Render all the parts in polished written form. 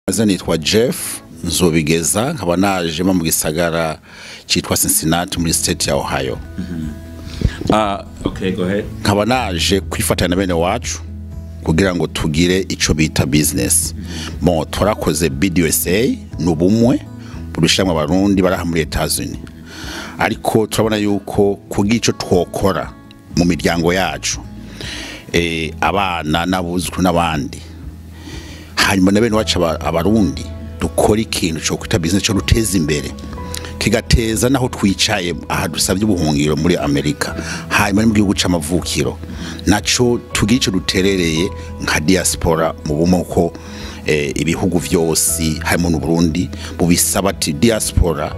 Mazina nitwa Jeff Nzobigeza, nkaba naje mu gisagara citwa Cincinnati muri state ya Ohio. Okay, go ahead. Nkaba naje kwifatanya na bene wacu kugira ngo tugire ico bita business. Bon, twarakoze BDUSA, ni ubumwe burushamwe abarundi baraha muri Etats-Unis, ariko turabona yuko kugira ico twokora mu miryango yacu, abana n'abuzukuru n'abandi, hanyuma na bene wacu abarundi, dukora ikintu cyo kwita business cyo ruteza imbere, kigateza naho twicaye aha dusabye ubuhungiro muri Amerika, hanyuma no mu gihugu c'amavukiro naco tugira ico duterereye nka diaspora mu bumwe, ko ibihugu vyose harimo n'u Burundi bubisaba ati diaspora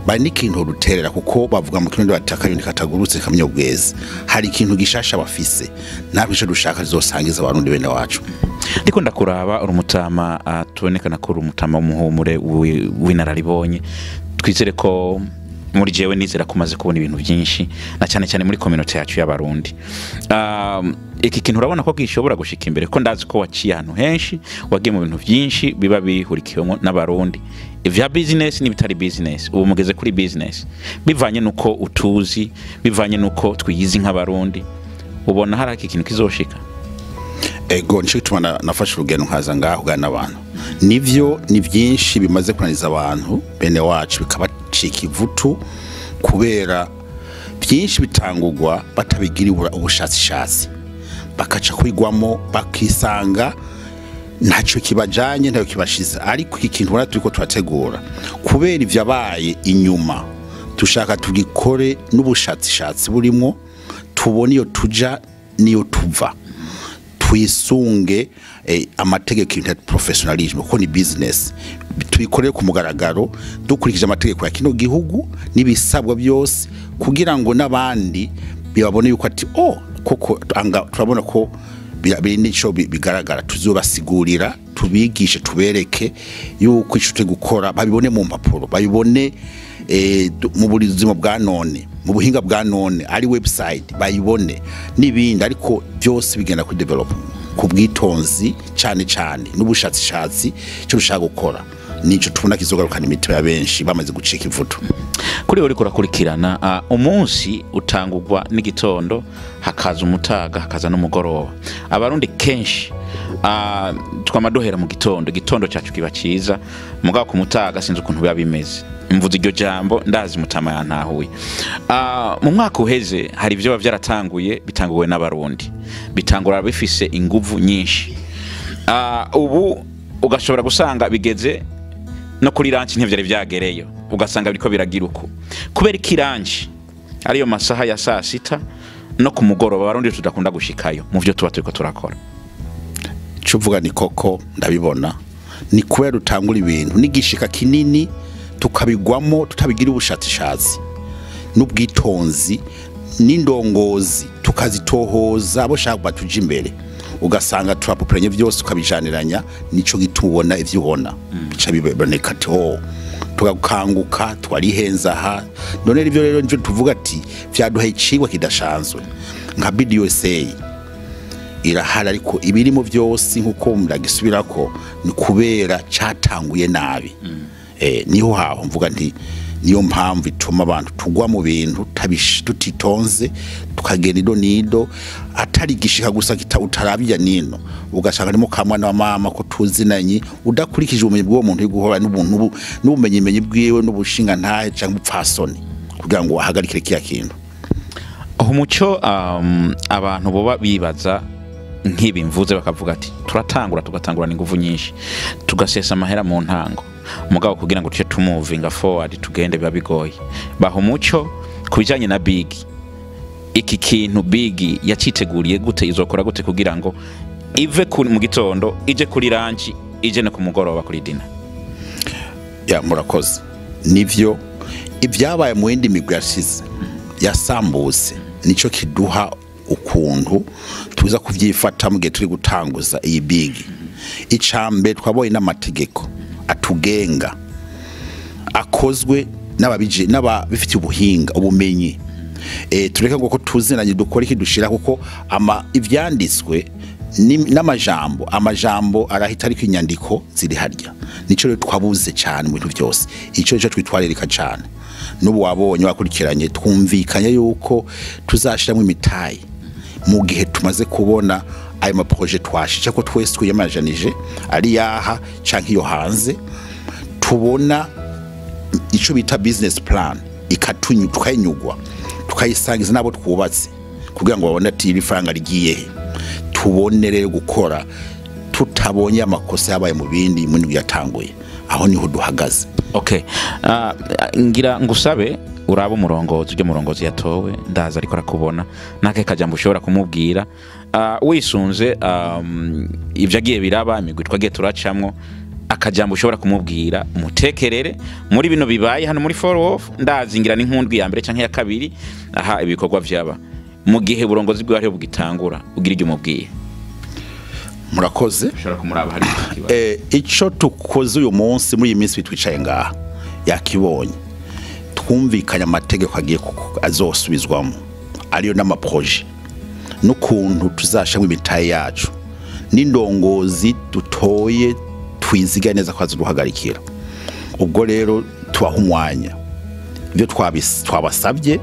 bari n'ikintu duterera, kuko bavuga mu kirundi bati akanyoni katagurutse kamenya ubwezi. Hari ikintu gishasha bafise, natwe ico dushaka tuzosangiza abarundi bene wacu. Ndiko ndakuraba, uri umutama, tubonekana ko uri umutama w'umuhumure w'inararibonye. Twizere ko muri jewe nizera ko umaze kubona ibintu byinshi, na cyane cyane muri community yacu y'abarundi. Iki kintu urabona ko gishobora gushika imbere? Ko ndazi ko waciye ahantu henshi, wagiye mu bintu byinshi biba bihurikiwemo n'abarundi, ivya business n'ibitari business. Ubu mugeze kuri business, bivanye nuko utuzi, bivanye nuko twiyizi nk'abarundi, ubona hari iki kintu kizoshika? Ego, nico gituma nafashe urugendo nkaza ngaho kuganira n'abantu. Nivyo, ni byinshi bimaze kunaniza abantu bene wacu, bikabacika ivutu, kubera byinshi bitangurwa batabigira ubushakashatsi, bakaca kwigwamo, bakisanga ntacyo kibajanye, ntacyo kibashize. Ariko iki kintu ubona turiko turategura, kubera ivyabaye inyuma, dushaka tugikore n'ubushakashatsi burimo, tubone iyo tuja n'iyo tuva, twisunge amategeko ya professionalism, kuko ni business. Tuyikorere ku mugaragaro, dukurikije amategeko ya kino gihugu n'ibisabwa byose, kugira ngo n'abandi bibabone yuko ati oh, koko anga turabona ko biri nico bigaragara. Tuzobasigurira, tubigishe, tubereke yuko ico turi gukora babibone mu mpapuro, babibone mu buzima bwa none, mu buhinga bwa none, ari website bayibone n'ibindi. Ariko byose bigenda kuri development, ku bwitonzi cyane cyane n'ubushakashatsi. Icyo dushaka gukora nico tubona kizogarukana imitima ya benshi bamaze gucika ivutu. Kuri uriko urakurikirana, umunsi utangurwa n'igitondo, hakaza umutaga, hakaza n'umugoroba. Abarundi kenshi twama duhera mu gitondo, igitondo cyacu kiba ciza, mugabo ku mutaga sinzi ukuntu biba bimeze. Mvuze iryo jambo, ndazi mutama yantahuye. Mu mwaka uheze hari ibyo biba byaratanguye, bitanguwe n'abarundi, bitangura bifise inguvu nyinshi. Ubu ugashobora gusanga bigeze no kuri lunch ntivyari vyagereyo, ugasanga biriko biragira uko. Kubera iki lunch ariyo masaha ya saa sita no ku mugoroba abarundi tudakunda gushikayo mu vyo tuba turiko turakora? Icyo uvuga ni koko, ndabibona. Ni kubera utangura ibintu n'igishika kinini, tukabigwamo tutabigira ubushakashatsi n'ubwitonzi, n'indongozi tukazitohoza abo shaka batuje imbere, ugasanga turapoperanye byose, tukabijaniranya. Nico gituma ubona ivyo ubona bica biboneka ati oh, tugakanguka twarihenza aha. None ivyo rero nivyo tuvuga ati vyaduhaye icigwa kidashanzwe. Nka BDUSA irahari, ariko ibirimo byose nkuko muragisubirako ni kubera catanguye nabi. Niho haho mvuga nti niyo mpamvu ituma abantu tugwa mu bintu tutitonze, tukagenda ido nido, atari gishika gusa kita utarabya nino, ugasanga arimo kamwana wa mama ko tuzinanye, udakurikije ubumenyi bw'uwo muntu uri guhora n'ubuntu n'ubumenyi menyi bwiwe n'ubushinga ntahe cyangwa ubupfasoni kugira ngo ahagarikire kiya kintu. Aho umuco, abantu boba bibaza nk'ibi mvuze, bakavuga ati turatangura, tugatangurana ingufu nyinshi, tugasesa amahera mu ntango, mugabo kugira ngo tuce tumuvinga forward tugende biba bigoye. Baha umuco ku bijanye na big, iki kintu big yaciteguriye gute, izokora gute kugira ngo ive kuri mu gitondo ije kuri lunch, ije no ku mugoroba kuri dinner? Ya, murakoze. Nivyo, ibyabaye mu yindi migwi yashize yasambutse nico kiduha ukuntu tuza kuvyifata mu gihe turi gutanguza iyi big. Icambe twabonye n'amategeko atugenga akozwe n'ababije n'ababifitiye ubuhinga, ubumenyi. Tureke ngo ko tuzinanye dukora iki dushira, kuko ama ivyanditswe N'amajambo, amajambo arahita, ariko inyandiko ziri harya. Nico rero twabuze cyane mu bintu byose. Ico nico twitwararika cyane. N'ubu wabonye, wakurikiranye, twumvikanye yuko tuzashiramo imitayi mu gihe tumaze kubona ayo ma projets twashishe ko twese twiyamajanije, ari yaha canke iyo hanze, tubona ico bita business plan, ikatunyu, tukayinyugwa, tukayisangiza n'abo twubatse kugira ngo babone ati iri faranga rigiye he. Tubone rero gukora tutabonye amakosa yabaye mu bindi mu ndwi yatanguye. Aho niho duhagaze. Okay, ngira ngusabe uraba umurongozi, ujya murongozi yatowe, ndaza ariko arakubona, nake kajambo ushobora kumubwira wisunze ivyo agiye biraba, imigwi twagiye turacamwo, akajambo ushobora kumubwira umutekerere muri bino bibaye hano muri Fort Worth. Ndazingira n'inkundwi ya mbere canke ya kabiri aha ibikorwa vyaba mu gihe uburongozi bwiwe ariho bugitangura, ugira ibyo umubwiye. Murakoze. Ushobora kumuraba hari ikibazo. Ico tukoze uyu munsi, muri iyi minsi twicaye ngaha, yakibonye, twumvikanye amategeko agiye azosubizwamo, ariyo n'ama projets, n'ukuntu tuzashamo imitahe yacu, n'indongozi dutoye twiziga neza ko azoduhagarikira. Ubwo rero tubaha umwanya. Ibyo twabasabye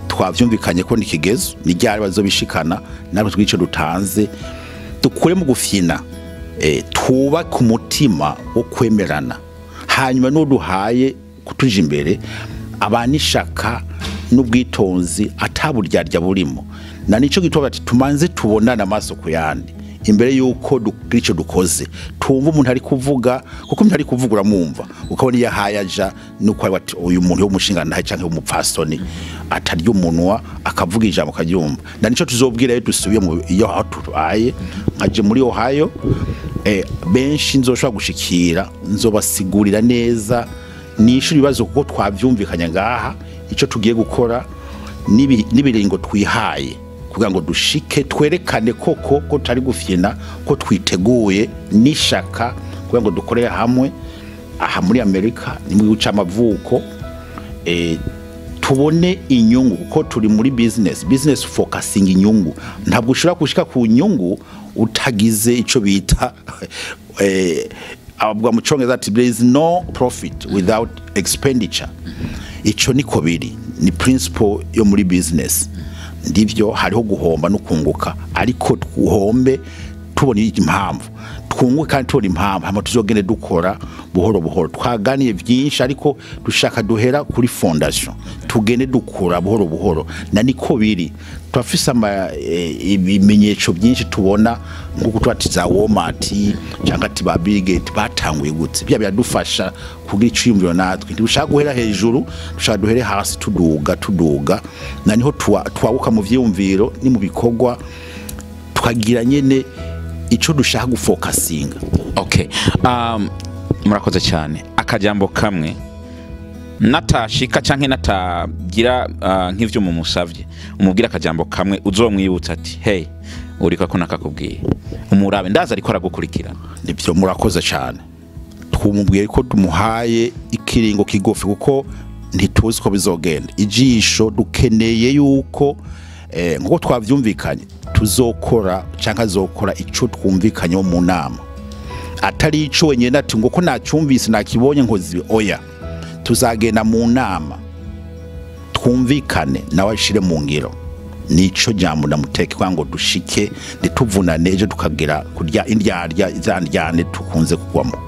twavyumvikanye ko nikigezo ni ryari bazobishikana, natwe twice dutanze, dukure mu gufyina, twubake umutima wo kwemerana, hanyuma n'uduhaye kutuja imbere abana ishaka n'ubwitonzi, ataburyarya burimo. Na nico gituma bati tumanze tubonane amaso ku yandi imbere yuko dugira ico dukoze, twumva umuntu ari kuvuga, kuko umuntu ari kuvuga uramwumva, ukabona iyo ahaye aja, nuko ari bati uyu muntu w'umushinga ntahe canke w'umupfasoni atarya umunwa, akavuga ijambo akaryumva. Na nico tuzobwira iyo dusubiye mu iyo aho tubaye, nkaje muri Ohio, benshi nzoshobora gushikira, nzobasigurira neza, nishura ibibazo, kuko twavyumvikanye ngaha ico tugiye gukora n'ibiringo twihaye kugira ngo dushike twerekane koko ko tutari gufyina, ko twiteguye n'ishaka kugira ngo dukorere hamwe aha muri Amerika, ni mu gihugu c'amavuko, tubone inyungu, kuko turi muri business. Business focusing inyungu. Ntabwo ushobora gushika ku nyungu utagize ico bita, abavuga mu Congereza ati "There is no profit without expenditure." Ico niko biri, ni principle yo muri business. Ndivyo, hariho guhomba no kunguka, ariko twuhombe tubona impamvu, twunguke kandi tubona impamvu, hama tuzogende dukora buhoro buhoro. Twaganiye byinshi, ariko dushaka duhera kuri fondation, tugende dukura buhoro buhoro. Na niko biri, turafise ibimenyetso byinshi tubona, nkuko twati za Walmart cyangwa ati ba Bill Gates batanguye gutse, bya biradufasha kugira iciyumviro. Natwe ntidushaka guhera hejuru, dushaka duhere hasi, tuduga tuduga, na niho twaguka mu vyiyumviro ni mu bikorwa, tukagira nyene ico dushaka gufokasinga. Okay, murakoze cyane. Akajambo kamwe, natashika canke natagira nk'ivyo mumusavye, umubwira akajambo kamwe uzomwibutsa ati "Hey, uriko ko nakakubwiye." Umurabe, ndaza ariko aragukurikirana. Nibyo, murakoze cyane. Twumubwiye ko tumuhaye ikiringo kigufi, kuko ntituzi ko bizogenda. Ijisho dukeneye yuko nkuko twavyumvikanye tuzokora cyangwa azokora ico twumvikanye mu nama, atari ico wenyine ati ngo ko nacyumvise, nakibonye, nkozi oya. Tuzagenda mu nama, twumvikane, nawe ashire mu ngiro. Nico jambo ndamuteke kwa ngo dushike ntituvunane ejo tukagira kurya indyarya za ndyane tukunze kugwamo.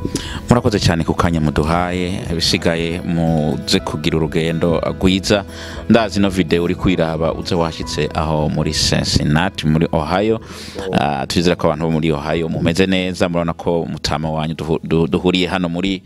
Murakoze cyane ku kanya muduhaye. Ibisigaye muze kugira urugendo rwiza. Ndazi no video uri kwiraba uze washyitse aho muri Cincinnati, muri Ohio. Twizera ko abantu bo muri Ohio mumeze neza. Murabona ko mutama wanyu duhuriye hano muri